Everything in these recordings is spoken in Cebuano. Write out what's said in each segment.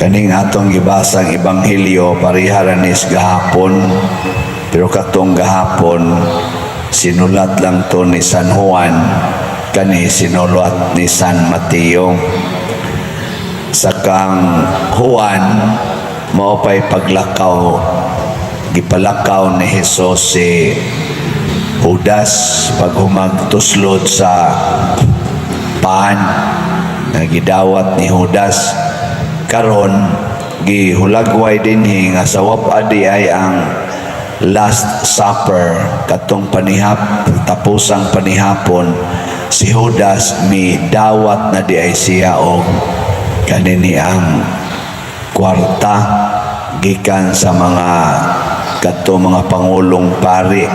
Kaning atong gibasang ebanghelyo, pareha ra nis gahapon, pero katong gahapon sinulat lang to ni San Juan, kani sinulat ni San Mateo. Sa kang Juan, mao pay paglakaw, gipalakaw ni Jesus si Judas paghumag tuslod sa pan nga gidawat ni Judas. Karon gihulagway dinhi nga sa wap-a diay ang Last Supper, katong panihap, tapusang panihapon. Si Judas mi dawat na diay siya og kanini ang kwarta gikan sa mga kadto mga pangulong pari,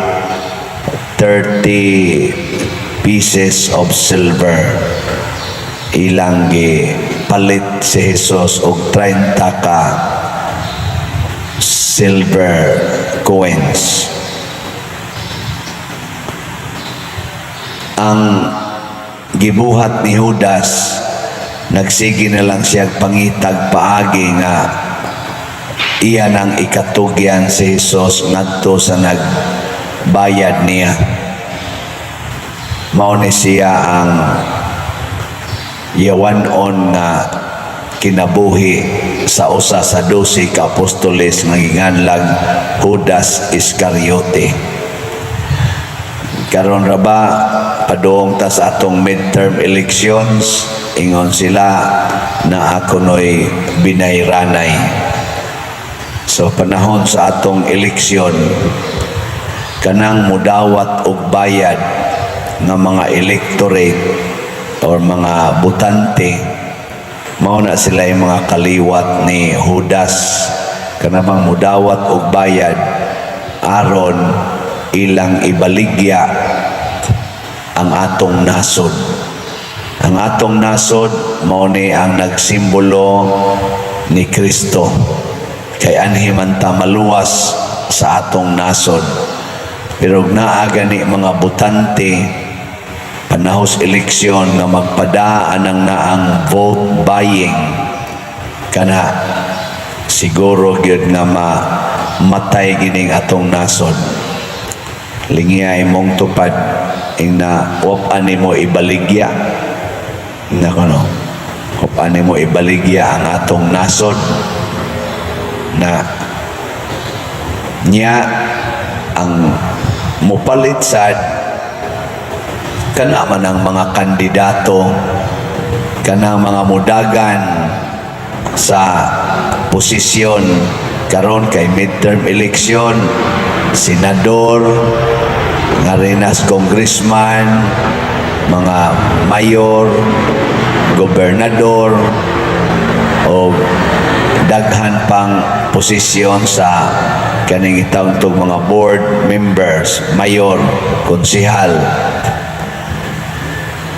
30 pieces of silver. Ilang gi palit si Jesus og 30 ka silver coins. Ang gibuhat ni Judas, nagsige na lang siya pangitag paagi nga iya nang ikatugyan si Jesus ngadto sa nagbayad niya. Mao ni siya ang yawan-on nga kinabuhi sa usa sa 12 ka apostoles nga ginganlag Judas Iscariote. Karon ra ba, padung ta sa atong midterm elections, ingon sila na ako no'y binayranay. So panahon sa atong eleksyon, kanang mudawat og bayad nga mga electorate or mga botante, mao na sila yung mga kaliwat ni Judas, kanang mudawat og bayad aron ilang ibaligya ang atong nasod. Ang atong nasod mao ni ang nagsimbolo ni Kristo kay anhi man ta maluwas sa atong nasod. Pero naa gani mga botante panahos eleksyon nga magpadaan ang naang vote buying, kana siguro gyud nga matay gining atong nasod. Lingiya imong tupad ing na wap ani mo ibaligya na kuno, wap ani mo ibaligya ang atong nasod na niya. Ang mupalit sad kana man ang mga kandidato, kanang mga mudagan sa posisyon karon kay midterm election, senador, nga rinas congressman, mga mayor, gobernador o daghan pang posisyon sa kaning itawag tong mga board members, mayor, konsehal.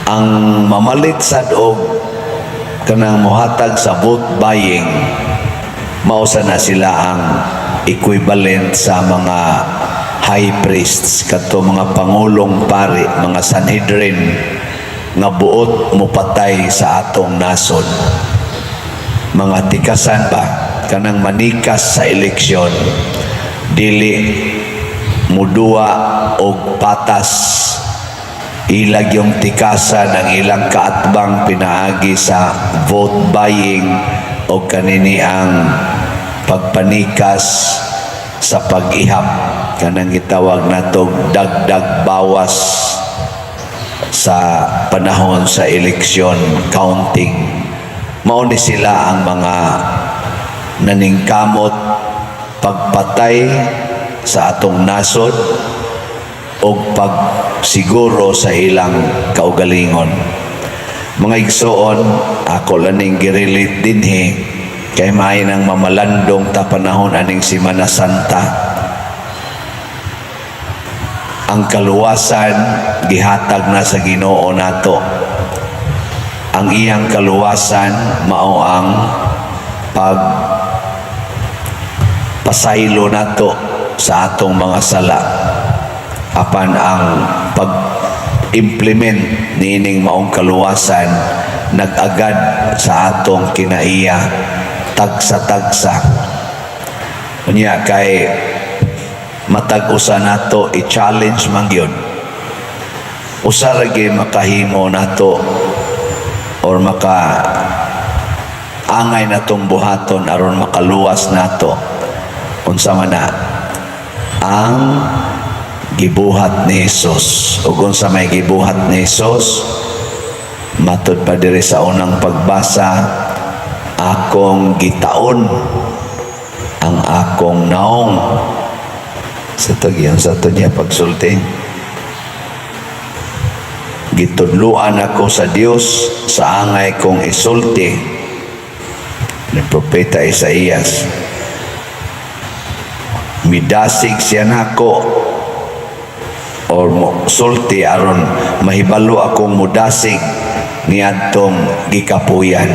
Ang mamalit sad og kanang mohatag sa vote buying, mao sa na sila ang equivalent sa mga high priests, kadto mga pangulong pari, mga Sanhedrin nga buot mopatay sa atong nasod. Mga tikasan ba, kanang manikas sa eleksyon, dili muduwa og patas, ilag yung tikasan ang ilang kaatbang pinaagi sa vote buying o kanini ang pagpanikas sa pag-ihap, kanang gitawag natog dagdag bawas sa panahon sa eleksyon counting. Mao ni sila ang mga naningkamot pagpatay sa atong nasod o pagsiguro sa ilang kaugalingon. Mga igsoon, ako laning gi-relate dinhi kay maay nang mamalandong ta panahon aning Semana Santa. Ang kaluwasan gihatag na sa Ginoo nato. Ang iyang kaluwasan mao ang pag pasaylo nato sa atong mga sala. Apan ang pag-implement niining maong kaluwasan nag-agad sa atong kinaiya. tagsa-tagsa. Unya kay matag usa nato i-challenge man gyud. Usa ra gyud makahimo nato or maka angay natong buhaton aron makaluwas nato. Unsa man na? Ang gibuhat ni Jesus. Ug unsa may gibuhat ni Jesus? Matud pa diri sa unang pagbasa, "Akong gitaon ang akong naong." Sa tagyan sa to niya pagsulti. "Gitudluan ako sa Dios sa angay kong isulti," ni Propeta Isaías. Midasig siya nako or mo sulti aron mahibalo akong mudasig niadtong gikapuyan.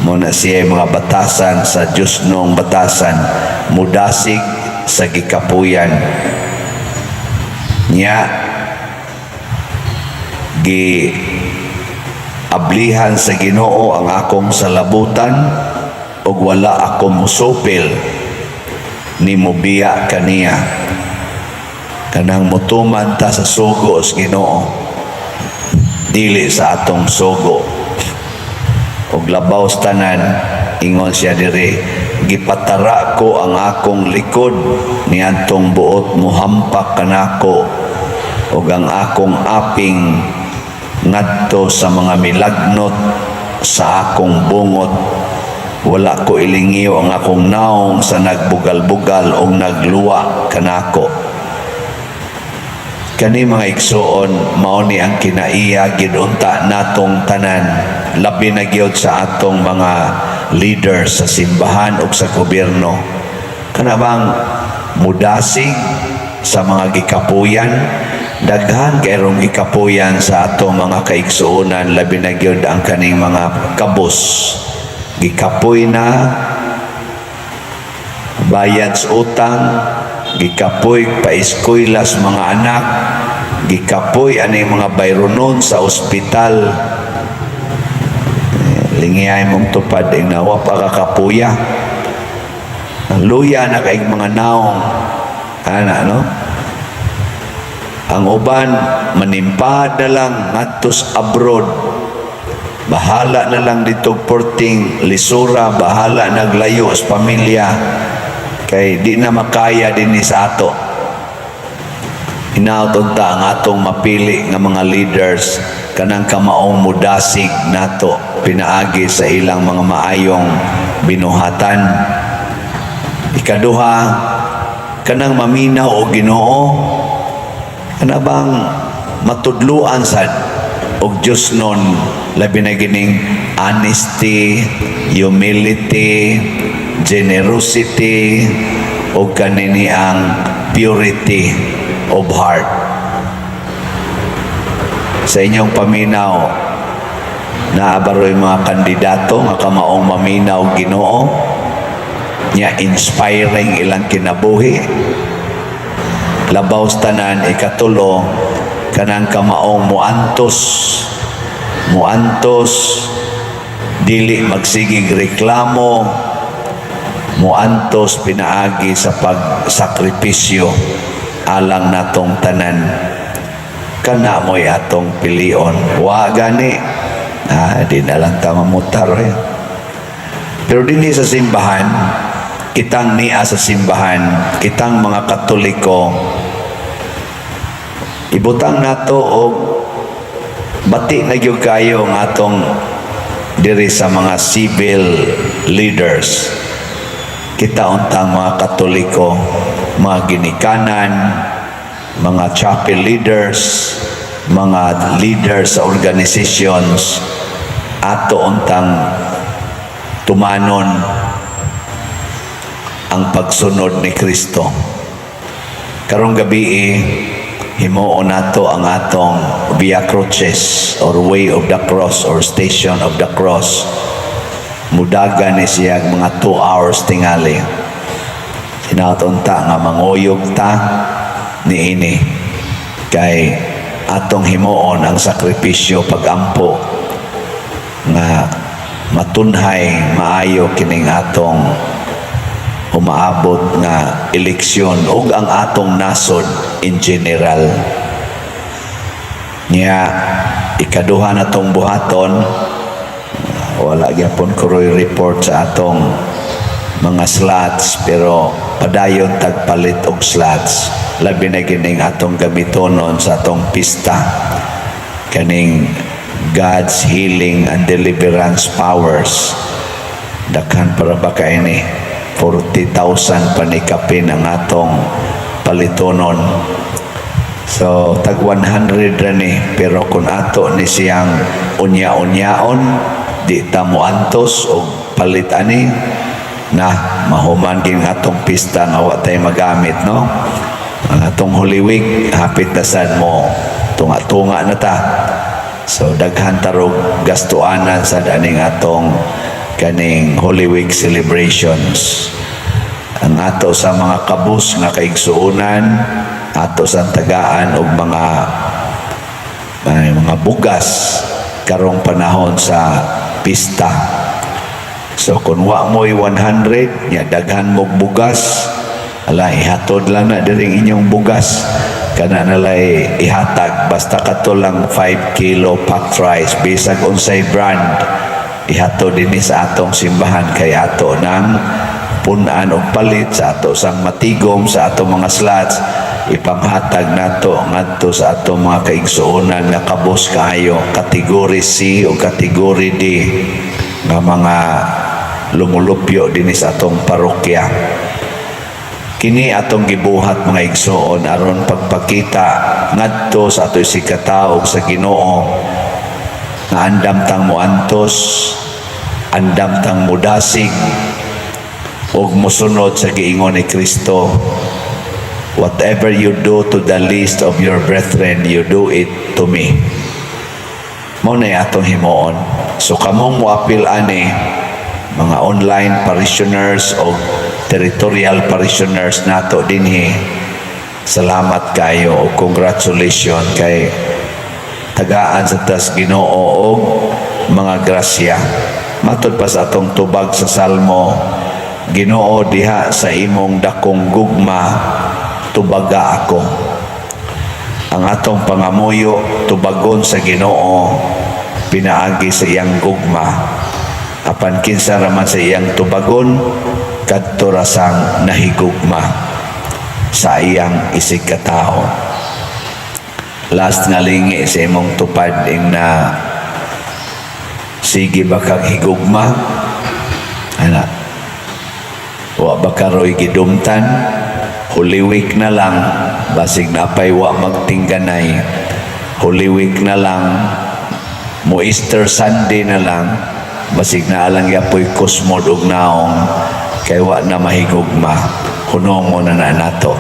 Mo na siya mga batasan sa Diyos nung batasan, mudasig sa gikapuyan niya. Gi ablihan sa Ginoo ang akong salabutan ug wala ako musupil ni mubiya kaniya. Kanang mutuman ta sa sugo sa Ginoo, dili sa atong sugo. Ug labaw sa tanan, ingon siya diri, "Gipatara ko ang akong likod niadtong buot muhampak kanako ug ang akong aping ngadto sa mga milagnot sa akong bungot. Wala ko ilingiw ang akong naong sa nagbugal-bugal o nagluwa kanako." Kani, mga igsuon, mao ni ang kinaiya gid unta natong tanan, labi na gyud sa atong mga leaders sa simbahan ug sa gobyerno. Kana bang mudasig sa mga gikapuyan? Daghan kay rong gikapuyan sa atong mga kaigsuonan, labi na gyud ang kaning mga kabus. Gikapoy na bayad sa utang, gikapoy paeskwela sa mga anak, gikapoy ani mga bayronon sa ospital. Eh, lingiyay mong tupad nawa pa kakapuya. Ang luya na kay mga naong ana, no? Ang uban manimpad na lang ngadto sa abroad. Bahala na lang dito porting lisura, bahala naglayo sa pamilya kay di na makaya dinhi sa ato. Hinaot unta ang atong mapili nga mga leaders, kanang kamaong mudasig nato pinaagi sa ilang mga maayong binuhatan. Ikaduha, kanang maminaw og Ginoo, kana bang matudluan sad og Dios nun, labi na gining honesty, humility, generosity o kanini ang purity of heart. Sa inyong paminaw, naa ba roy mga kandidato nga kamaong maminaw Ginoo nya, inspiring ilang kinabuhi? Labaw sa tanan, ikatulo, kanang kamaong muantos, muantos, dili magsigig reklamo, muantos pinaagi sa pagsakripisyo alang natong tanan. Kana mo'y atong pilion. Wa gani, di na lang ta mamutar eh. Pero dinhi sa simbahan, kitang nia sa simbahan, kitang mga Katoliko, ibutang nato og bati na gyud kayo ang atong diri sa mga civil leaders. Kita untang mga Katoliko, mga ginikanan, mga chapel leaders, mga leaders sa organizations, ato untang tumanon ang pagsunod ni Kristo. Karong gabi, himuon nato ang atong Via Crucis or Way of the Cross or Station of the Cross. Mudagan ni siya mga 2 hours tingali. Hinaot unta nga manguyog ta niini kay atong himuon ang sakripisyo, pagampo nga Matunhay maayo kining atong umaabot nga eleksyon ug ang atong nasod in general. Nya ikaduha na tong buhaton, wala gyapon ko roy report sa atong mga slots, pero padayon tagpalit og slots, labi na kining atong gamitonon sa atong pista, kaning God's healing and deliverance powers. Daghan para ba kay ni 40,000 pa ni kapin ang atong palitonon. So tag 100 ra ni, pero kung ato ni siyang unya-unyaon, di ta moantos og palit ani na mahuman ging atong pista nga wa tay magamit, no? Ang atong Holy Week, hapit na sad mo tunga-tunga na ta. So daghan tarog gastuanan sa aning atong kaning Holy Week celebrations. Ang ato sa mga kabus nga kaigsuonan, ato sa tagaan og mga ay, mga bugas karong panahon sa pista. So kung wa mo'y 100 nya daghan mog bugas, ala, ihatod lang na diring inyong bugas, kana nalay ihatag, basta kato lang 5 kilo packed rice, bisag unsay brand, ihatod dinhi sa atong simbahan kay ato nang pun-an og palit sa ato sang matigom sa atong mga slots, ipanghatag nato ngadto sa atong mga kaigsuonan nga kabos kaayo, category C o category D nga mga lumulupyo dinhi sa atong parokya. Kini atong gibuhat, mga igsoon, aron pagpakita ngadto sa ato isigkatawo sa Ginoo nga andam tang moantos, andam tang mudasig ug mosunod sa giingon ni Kristo, "Whatever you do to the least of your brethren, you do it to me." Mao na atong himuon. So kamong moapil ani, mga online parishioners o territorial parishioners nato dinhi, salamat kayo o congratulations kay tagaan sa tas Ginoo og mga grasya. Matod pa sa atong tubag sa Salmo, "Ginoo, diha sa imong dakong gugma, tubaga ako." Ang atong pangamuyo, tubagon sa Ginoo pinaagi sa iyang gugma. Apan kinsa raman sa iyang tubagon, kadto ra sang nahigugma sa iyang isigkatao. Last nga lingi sa imong tupad ing na, sige ba kag higugma? Ana. Wa ba karoy gidumtan? Holy Week na lang, basig napay wa magtingganay. Holy Week na lang, mo Easter Sunday na lang, basig na alang yapoy kusmod og naong kay wa na mahigugma. Hunongon na na nato.